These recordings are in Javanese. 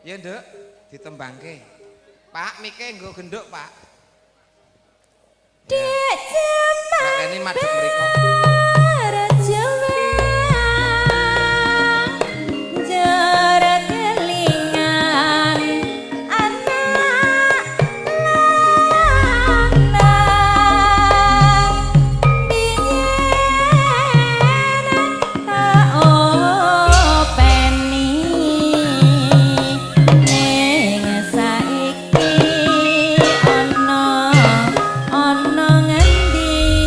Ya, Nduk, ditembangke. Pak, mike nggo genduk, Pak. Dek jaman Mbak Leni madhep mriko. Berjuang jara kelingan anak lanang biyen tak openi ning saiki ana ana ngendi.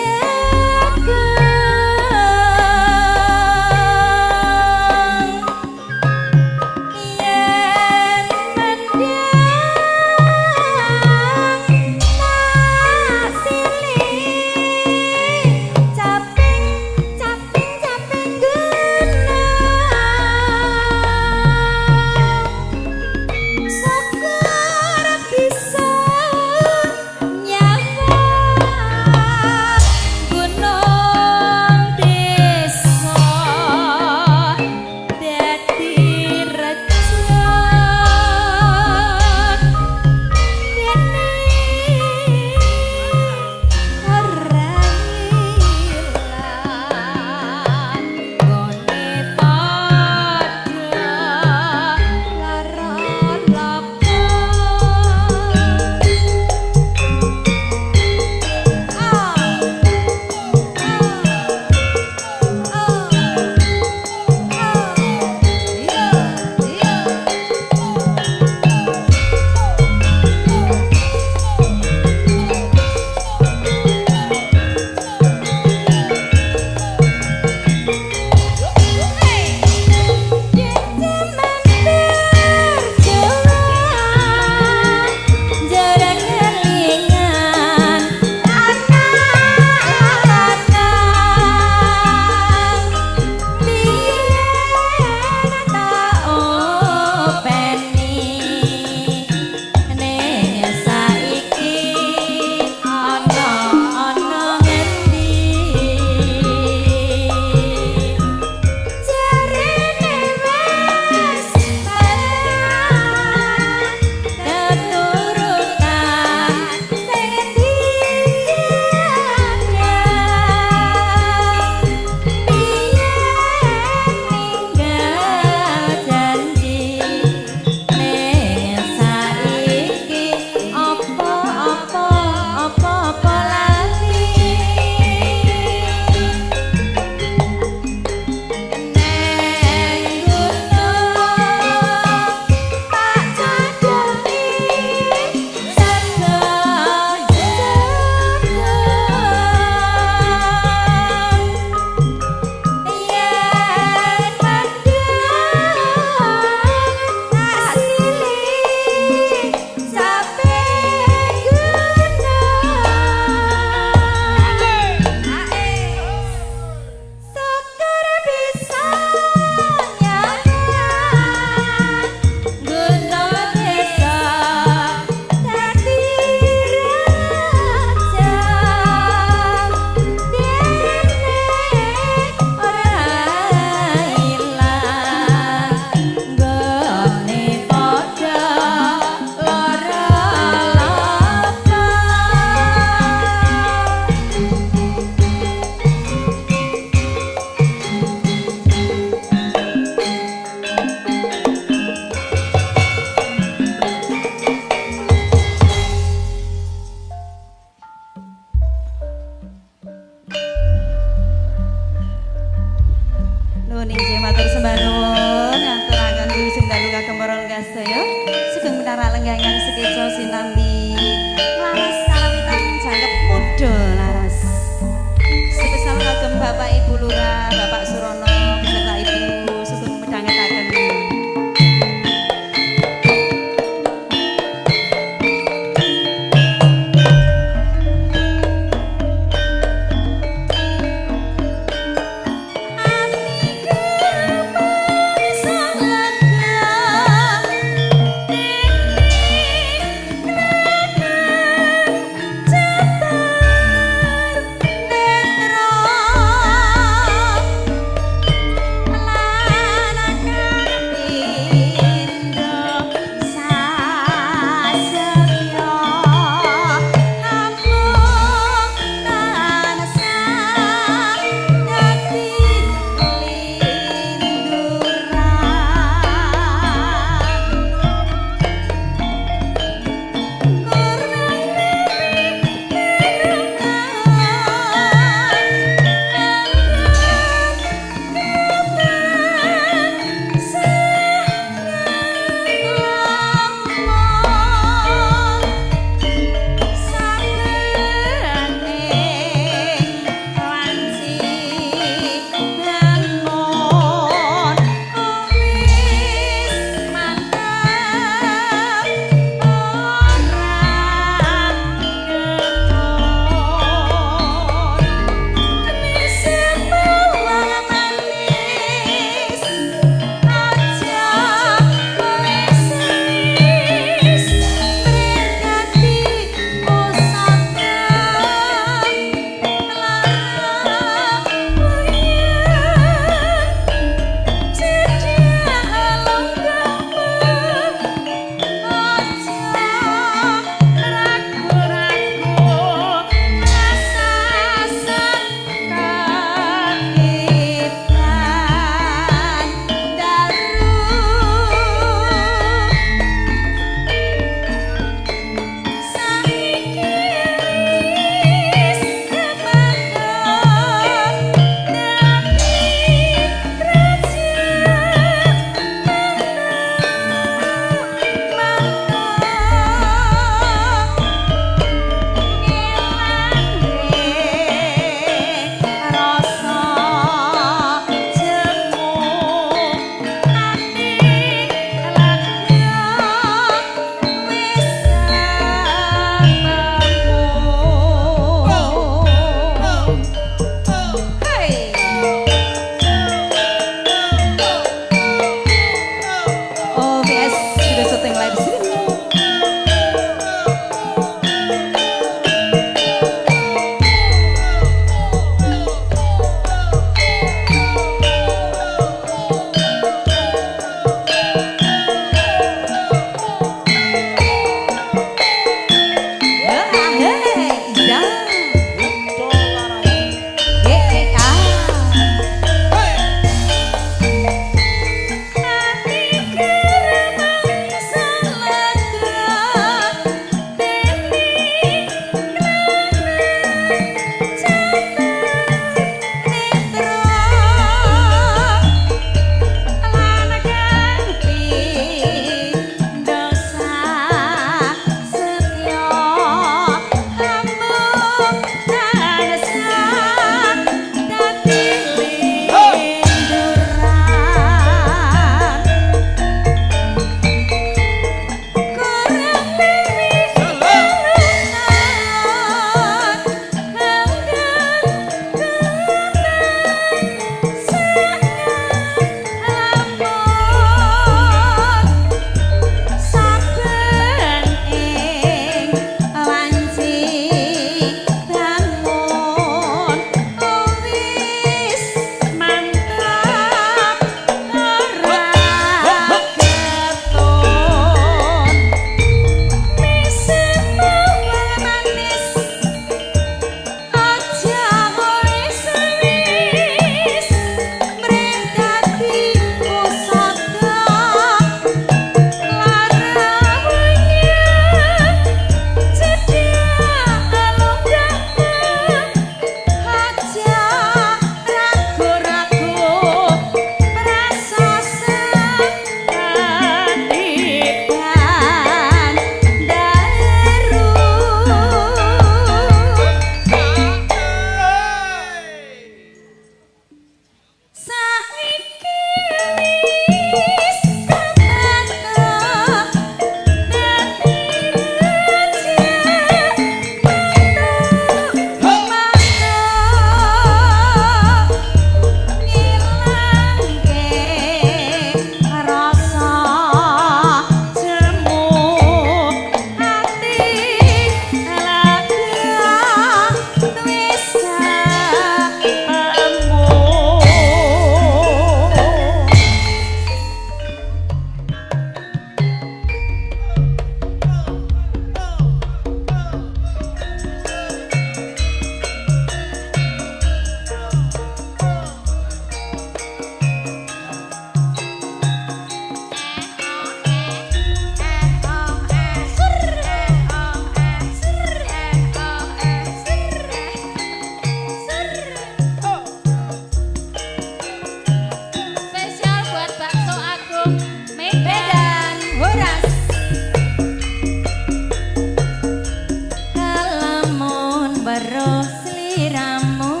weruh sliramu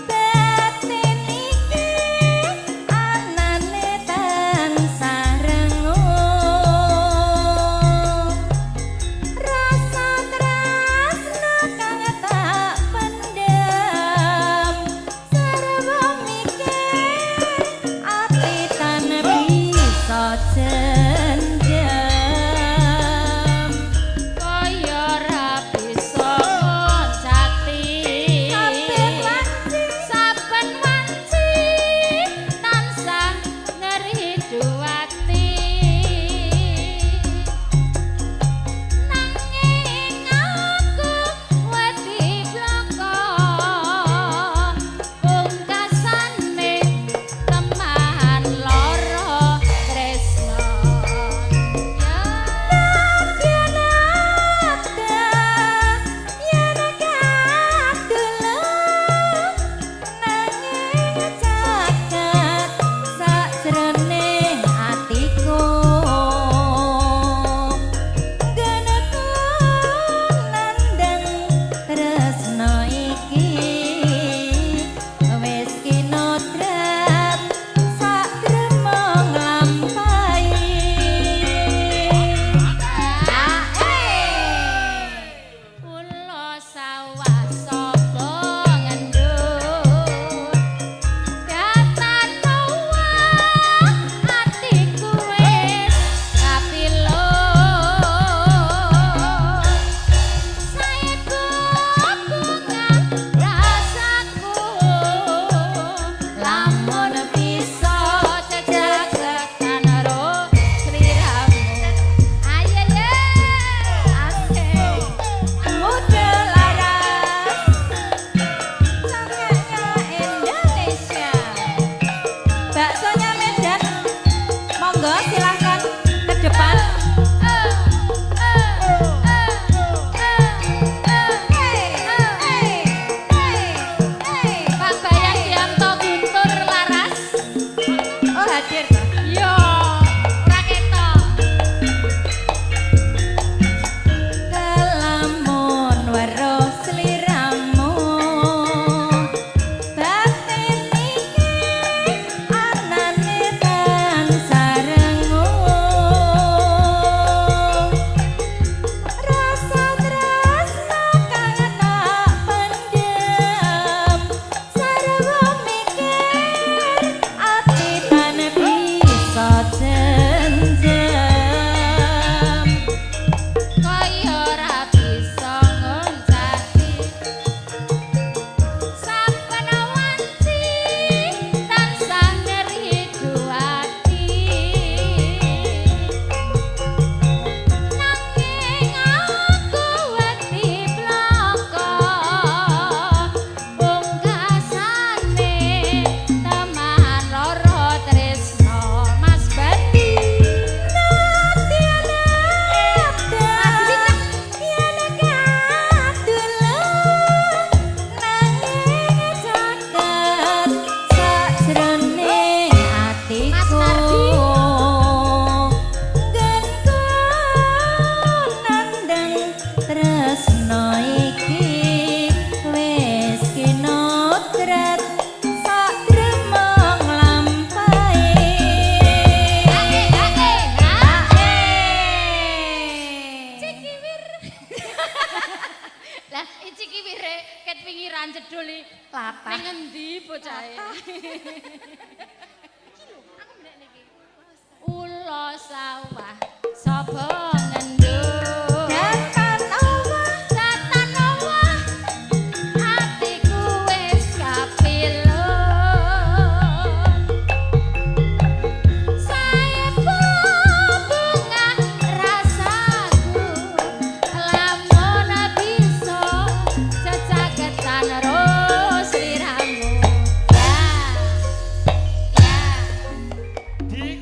batin iki anane tansah rengu rasa tresna kang tak pendem sarwa mikir ati tan bisa jendem Kaya ora bisa ngoncati. Saben wanci Saben wanci tansah ngridu ati. Nanging aku wedi blaka pungkasane teman lara tresna. Yen kadulung nanging caket sajroning atiku nggonku nandhang tresna iki wis kinodrat satrema nglampahi. Kula sawah sapa ngendut datan owah atiku wis kapilun saeku bunga rasaku Lamun bisa cecaketan ro sliramu. Ayo ye asik muda laras cangkeknya Indonesia. Baksonya Medan, monggo silahkan ke depan. Pak Bayang Dianto Guntur Laras. Oh hadir toh. Yo, ora ketok. Kelamun weruh sliramu batin iki anane tansah rengu rasa tresna kang tak pendem sarwa mikir ati tan bisa jenjem Kaya ora bisa ngoncati. Saben wanci tansah ngridu ati. Nanging aku wedi blaka pungkasane teman lara tresna Mas Bati. Yen kadulung nanging caket sajroning Mas atiku Nardi. Nggonku nandhang tresna iki wis kinodrat satrema nglampahi. Ae ae ae. Cikiwir. Lah, cikiwire ket wingi ra jedul iki. Latah. Ning endi bocahe? Iki lho, aku mlek niki. Ula sawah sapa ngendut? Datan owah Datan owah atiku wis kapilun. Saepu bunga rasaku lamun bisa cecaketan ro sliramu. Ya. Ya. Di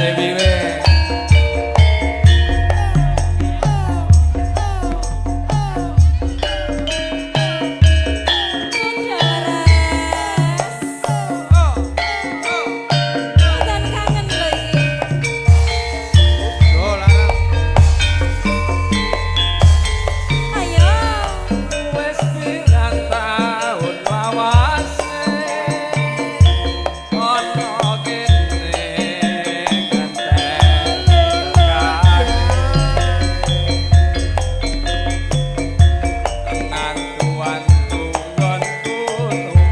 Dewi we. Dan kangen lho iki. Yo larang. Ayo. Wes pirang taun lawase ana kene ngenteni tenang tuan tunggonku tunggu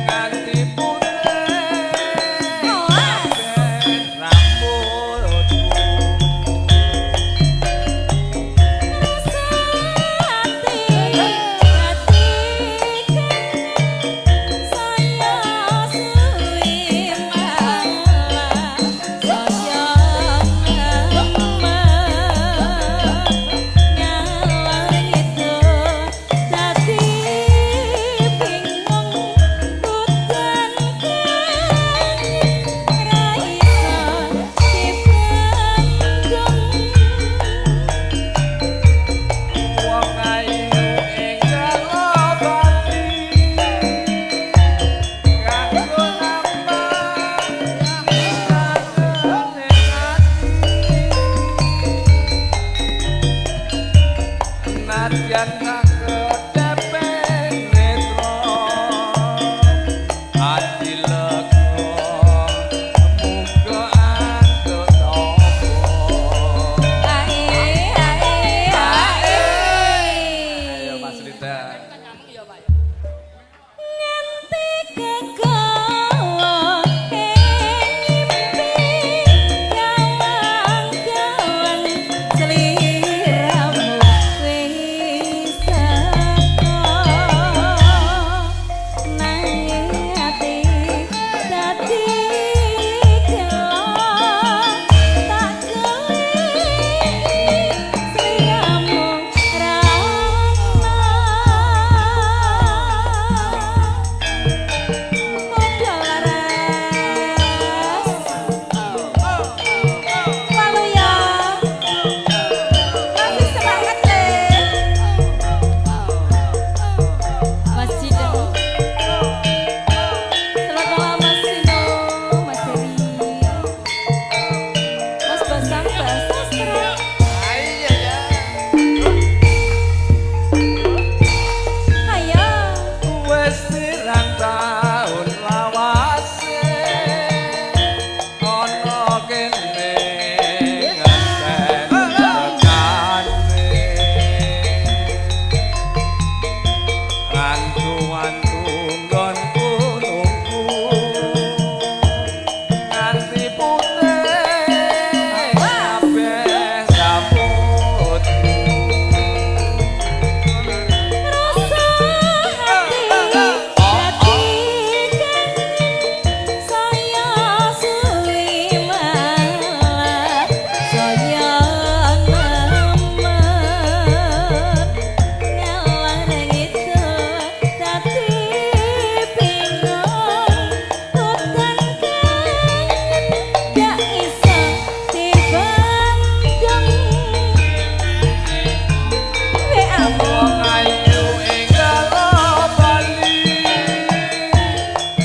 nganti putih kabeh rambutku. Ati ati saya suwi malah saya ngalor itu dadi bingung udan kang ra iso dibendung. Wong ayu ing Jalapati kanggo nambah kangene ati nadyan sakedhepe netra ati lega muga antuk tampa. Ae ae ae. Ayo Mas Rida. Nganti kegawa ing ngimpi gawang-gawang sliramu wis teko nanging ati dadi gelo tak goleki sliramu ra ono. Padha laras. Malu ya. Masih semangat le. Mas Cino. Selamat malam Mas Cino, Mas Heri. Mas Basang, Mbak Sastra. Iya ya. Ayo. Wes pirang taun lawase ana kene ngenteni tekane antu-antu nggonku nunggu nganti putih kabeh rambutku. Rasa hati dadi kangen saya suwi malah saya nemen ngalor itu dadi bingung udan kangen gak iso dibendung. WA-mu. Wong ayu ing Bali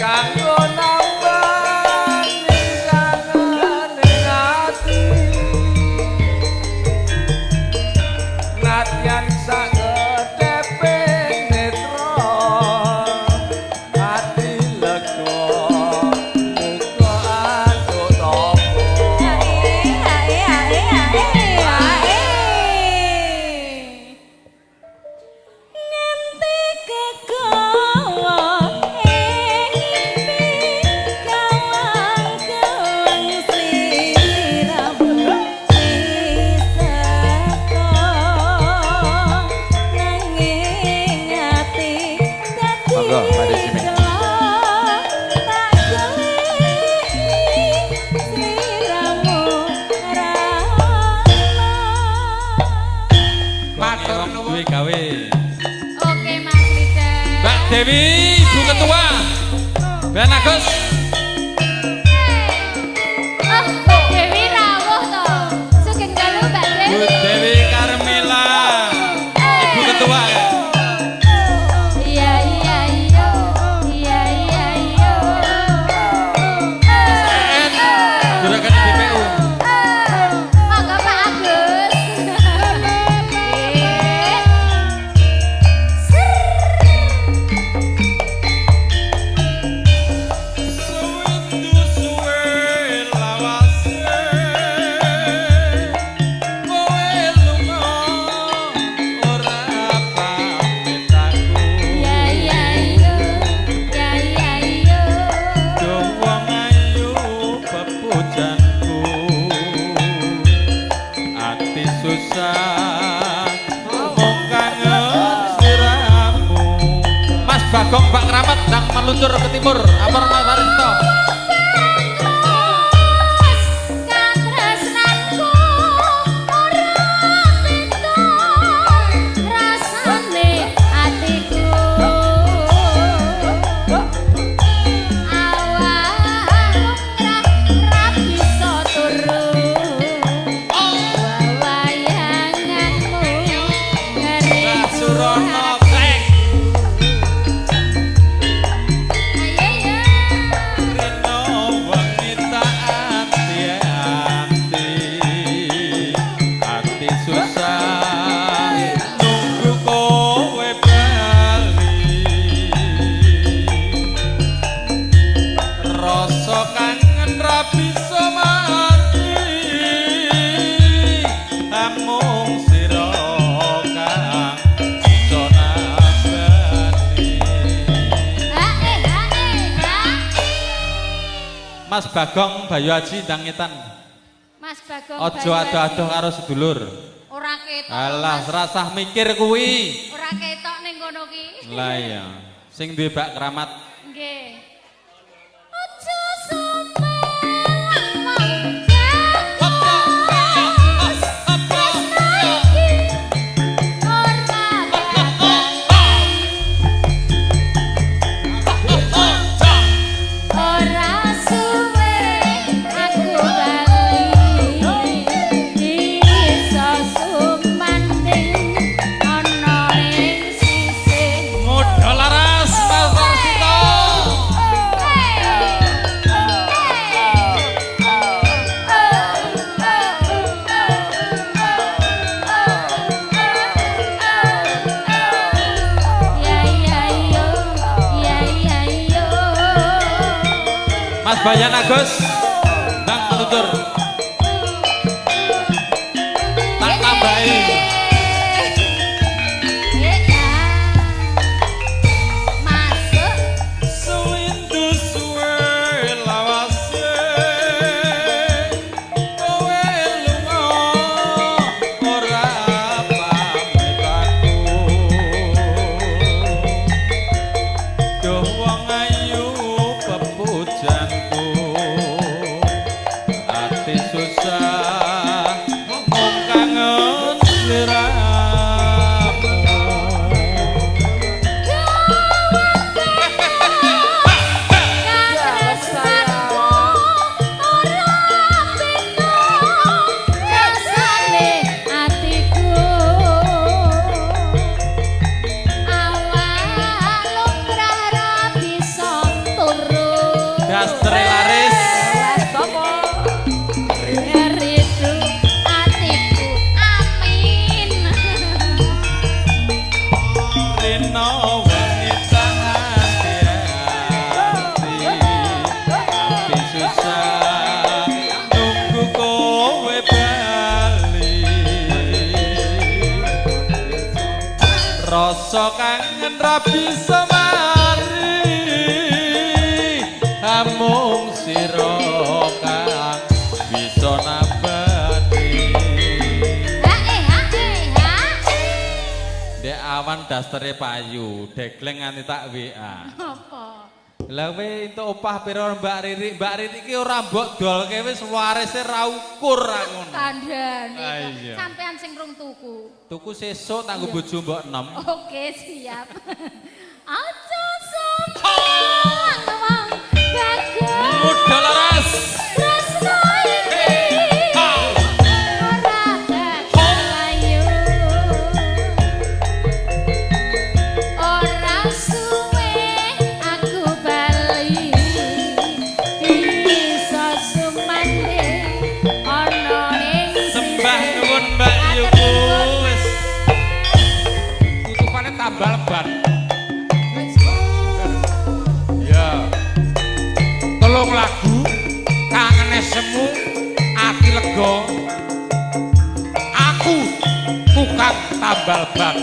kanggo nambani kangene ati nadyan sakedhepe netra ati lega muga antuk tampa. Ae ae ae ae ae. Nganti kegawa ing ngimpi gawang-gawang sliramu wis teko nanging ati dadi Monggo, Mbak Desi. gelo tak goleki sliramu ra ono. Matur nuwun. Duwe gawe. Oke Mas Rida. Mbak Dewi, Ibu Ketua. Ben Agus. Hey. meluncur ke timur. Apor Mas Aristo. Katresnanku ora beda rasane atiku. Awak ora bisa turu. Wayanganmu Mbah Surono Teng. Ayo ya. Rino wengi tak ati-ati. Ati susah nunggu kowe bali. Rasa kangen ra bisa mati. Amung sira kang bisa nabati. Hae hae hae. Mas Bagong Bayu Aji ndang ngetan. Mas Bagong Aja Bayu Aji. adoh-adoh karo sedulur. Ora ketok. Alah, Mas. rasah mikir kuwi. Ora ketok ning kono ki. Lah iya, sing duwe bak keramat. Nggih. Aja sampe lama bagus. Tresno iki ora bakal ora suwe aku bali iso sumanding ana ing sisih. Modal laras Mas Warsito. Mas Bayan Agus ndang meluncur. Tak tambahi. Masuk. Suwindu suwe lawase kowe lunga ora pamit aku. Duh wong ayu pepujanku ati susah mung kangen sliramu. Katresnanku ora beda rasane atiku. Awak lumrah ra bisa turu. Dastere laris. Ngeridu atiku. Amin. Rino wengi tak ati-ati. Ati susah nunggu kowe bali. Rasa kangen ra bisa mari. Amung sira kang bisa nabati. Hae hae hae. Dek awan dastere payu, degleng nganti tak WA. Apa? Lah kowe entuk opah pira Mbak Riri? Mbak Riri iki ora mbok dolke wis warise ra ukur aku ngono. Kandhane. Ah, iya. Sampean sing rung tuku. Tuku sesuk tanggo bojo mbok enem. Oke, siap. Aja sampean wong bagus. Modal laras. Tresno iki ora bakal layu. Ora suwe aku bali bisa sumanding ana ing Sembah sisih. nuwun Mbak Yuku wis. Tutupane tambal ban. Ya. Telung lagu kangene semu ati lega. Aku tukang tambal ban.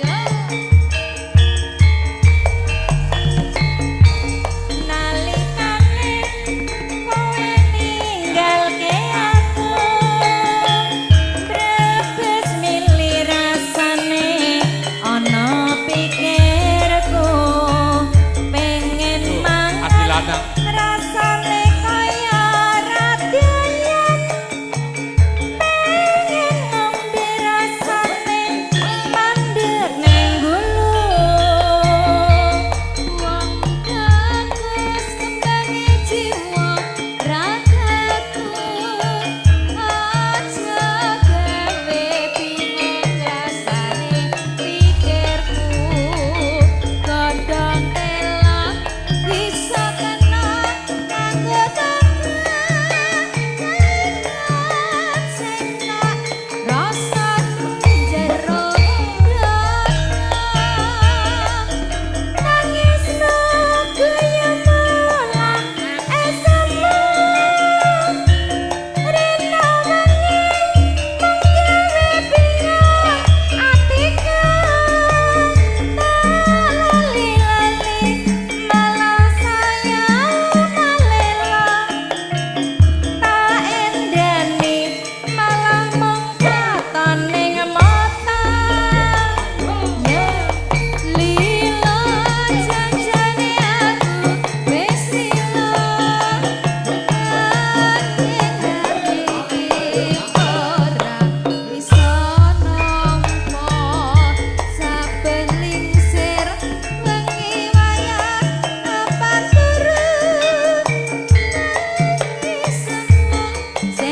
Iya. Nalikane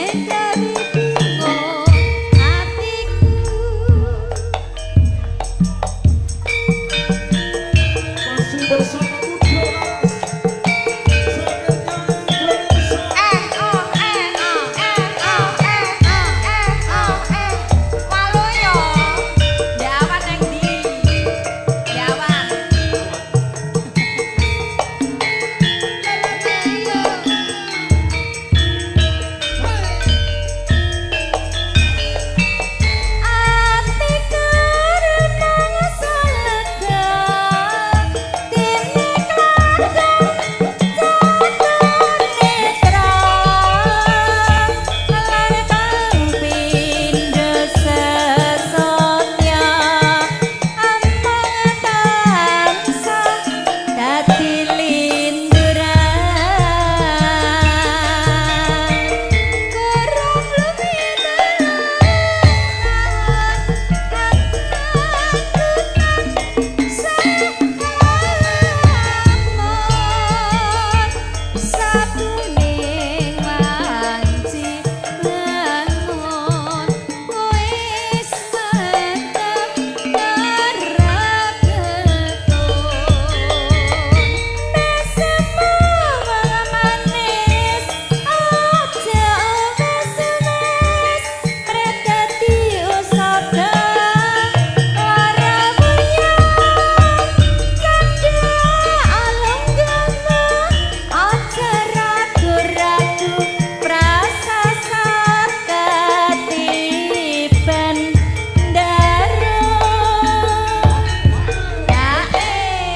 Sing gawe bingung atiku. Masih bersama Muda Laras. Sakitnya Indonesia. Eh oh eh oh eh oh eh oh eh oh eh. Waluyo. Jawan nang ndi? Jawan. Atiku rumangsa lega, dene klakon jatuh netra, lan kang pindho sesotya, among tansah dadi linduran. Kurang luwih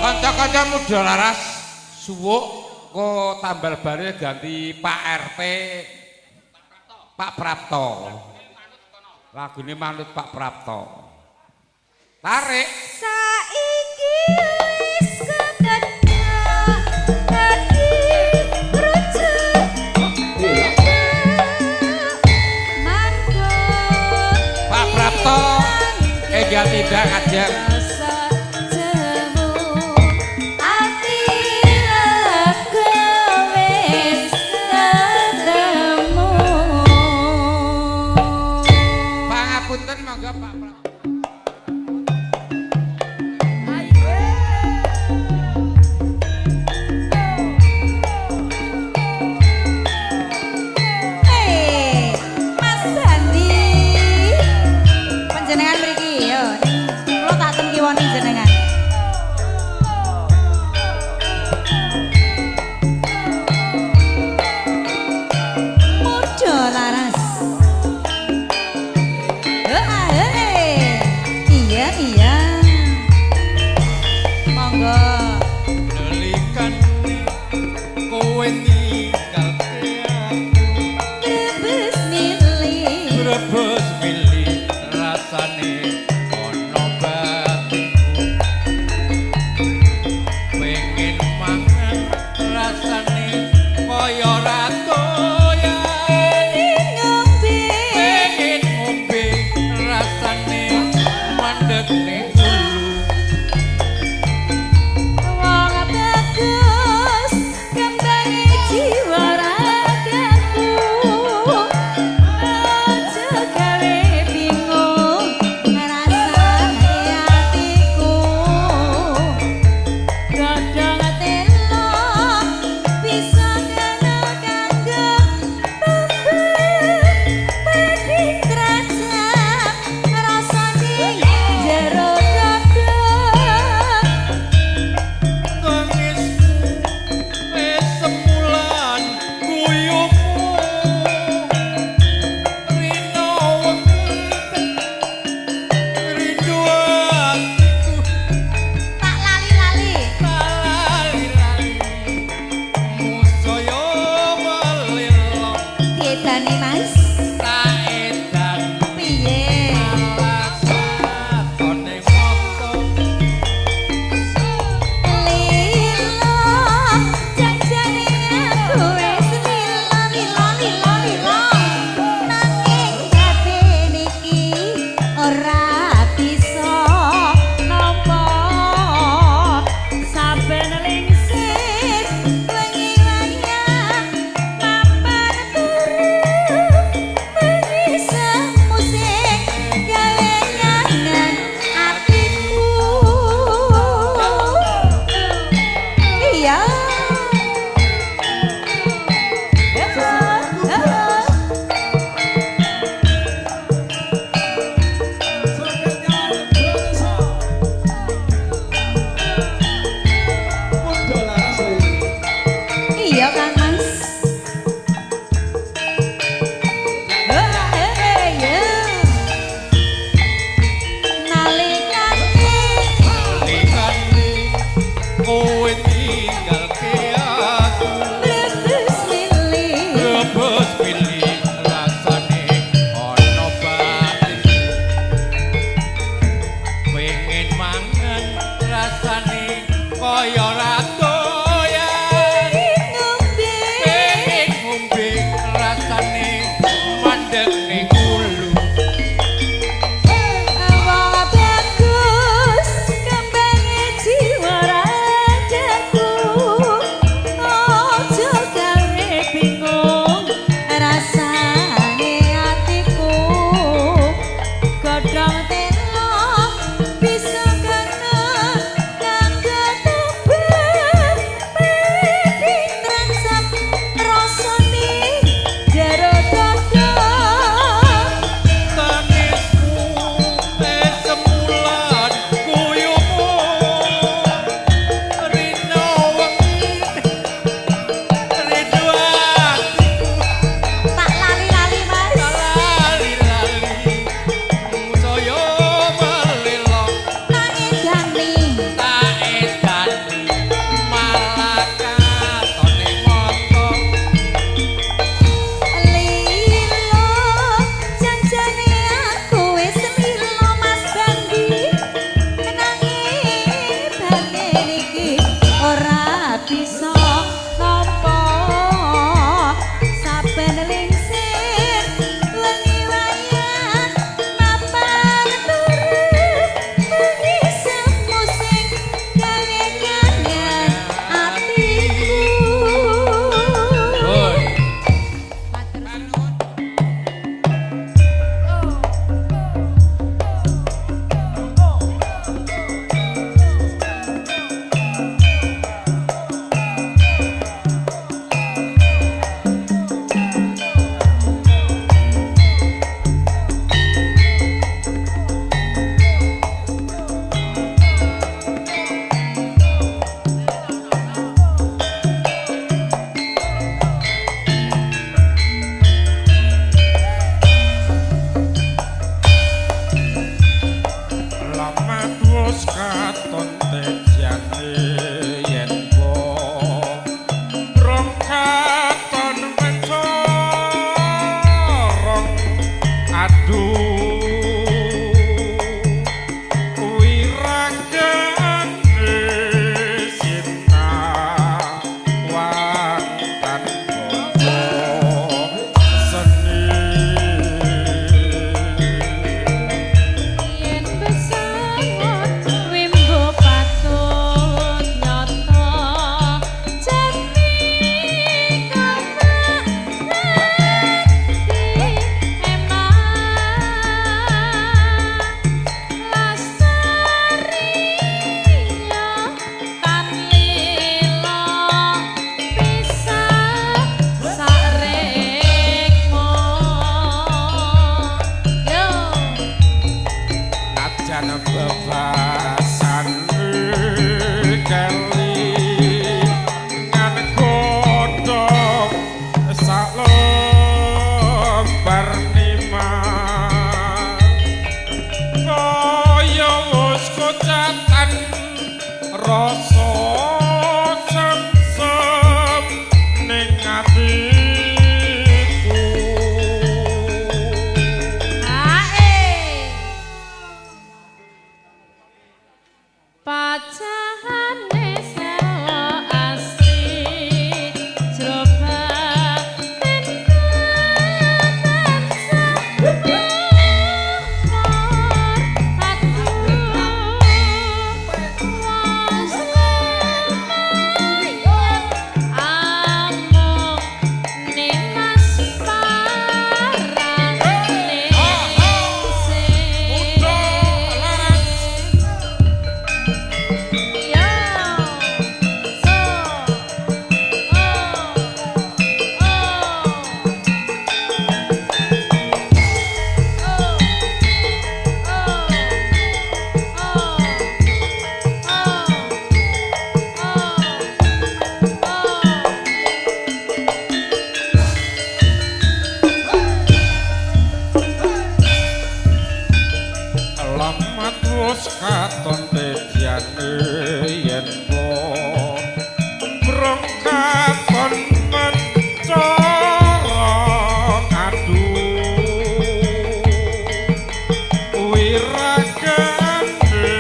Kanca-kanca Muda Laras suwuk ko tambal bare ganti Pak RT Pak Prapto. Lagune manut Pak Prapto. Tarik. Saiki wis kepethuk dadi rujuk mangkuk. Pak Prapto enggal tindak ajeng. Rasa jemu ati lega wis ketemu. Pangapunten monggo Pak Prapto. Eh, Mas Bandi. Panjenengan mriki yo. Kula tak ten kiwoni jenengan. Muda Laras. Heeh, heeh. Aduh wiragane sinawang tanpa seni. Yen besangot wimbo patut nyata jati kamrak ati emang lasariya tan lila pisah sarekmo. Yo. Najan bebasan keli ngan godhong salembar nima kaya wis kocatan rasa sengsem ning atiku. Ae. Pacahane selo asri jroba tansah umur aduh wis lumayan amung nimas parane sing. Yo, so, oh, oh, oh, oh, oh, oh, oh, Lamat wis katon tedyane yen brong katon mencorong aduh wiragane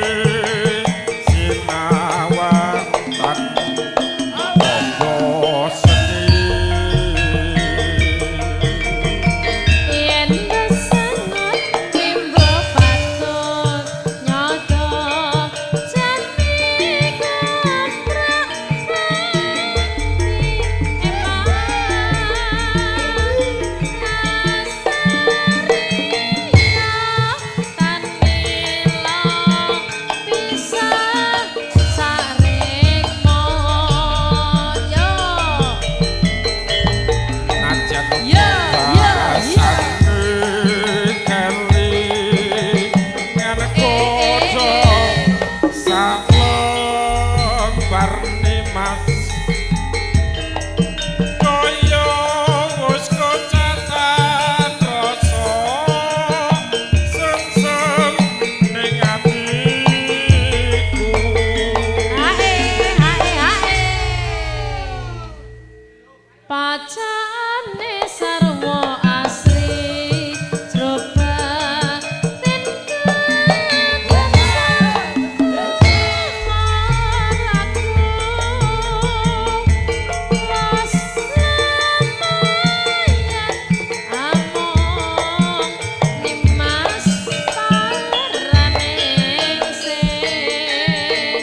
sinawang tanpa seni. Yen besangot wimbo patut nyata jati kaprak ati emang nasariya tan lila pisah sarekmo. Yo. Najan Ya, ya, ya. keli ngan godhong salembar nimas kaya wis kocatan rasa sengsem ning atiku. Ae, ae, ae. Pacane sarwa asri jroba tin among nimas paraning sih.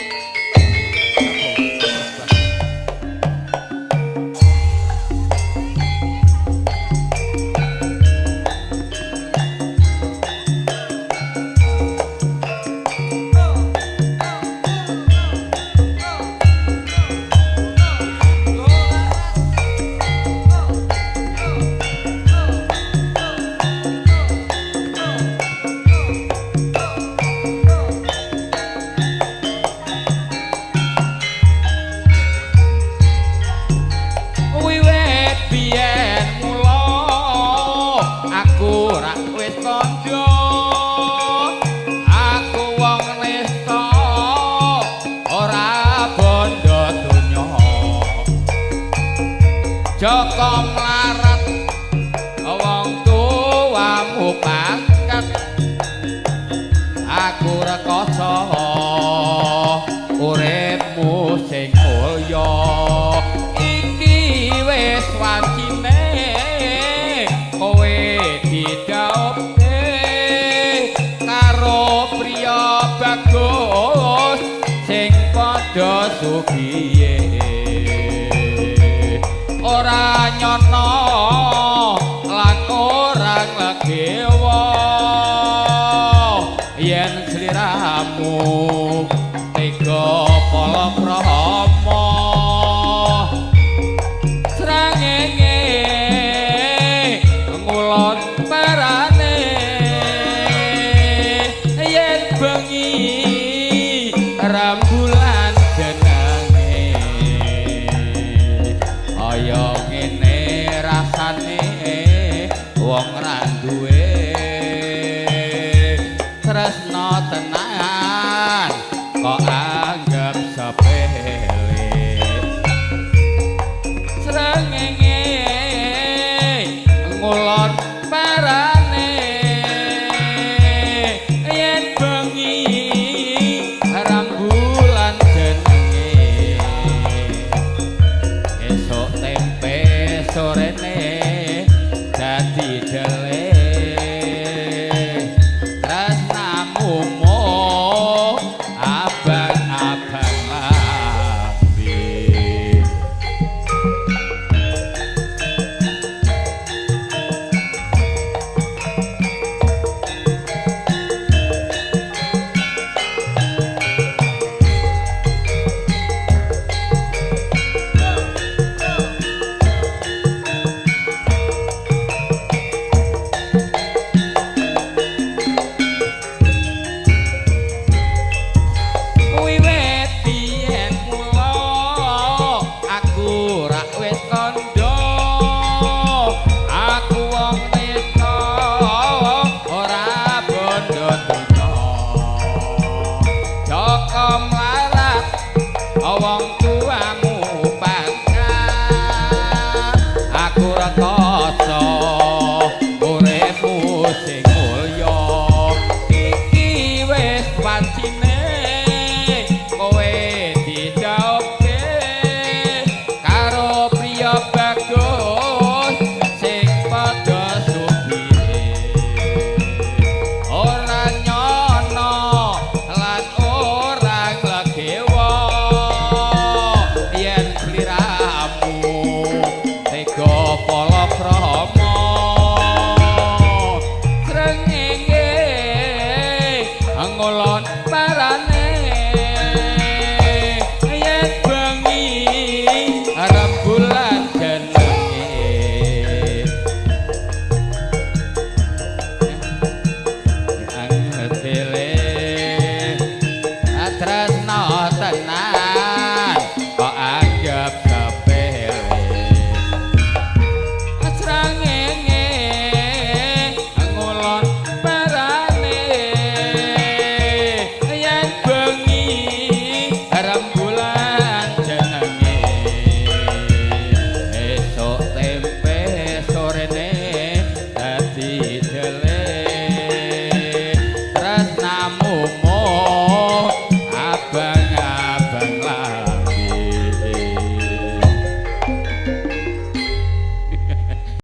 Wiwit biyen mula aku rak wis kandha aku wong nista ora bondo donya. Joko mlarat wong tuamu. pangkat aku rekoso uripmu sing mulya iki wis wancine kowe didhaupke karo priya bagus sing padha sugihe ora nyono lan ora nglegewa yen sliramu tega palakrama srengenge ngulon parane yen bengi rembulan jenenge kaya ngene rasane wong ra duwe tresna.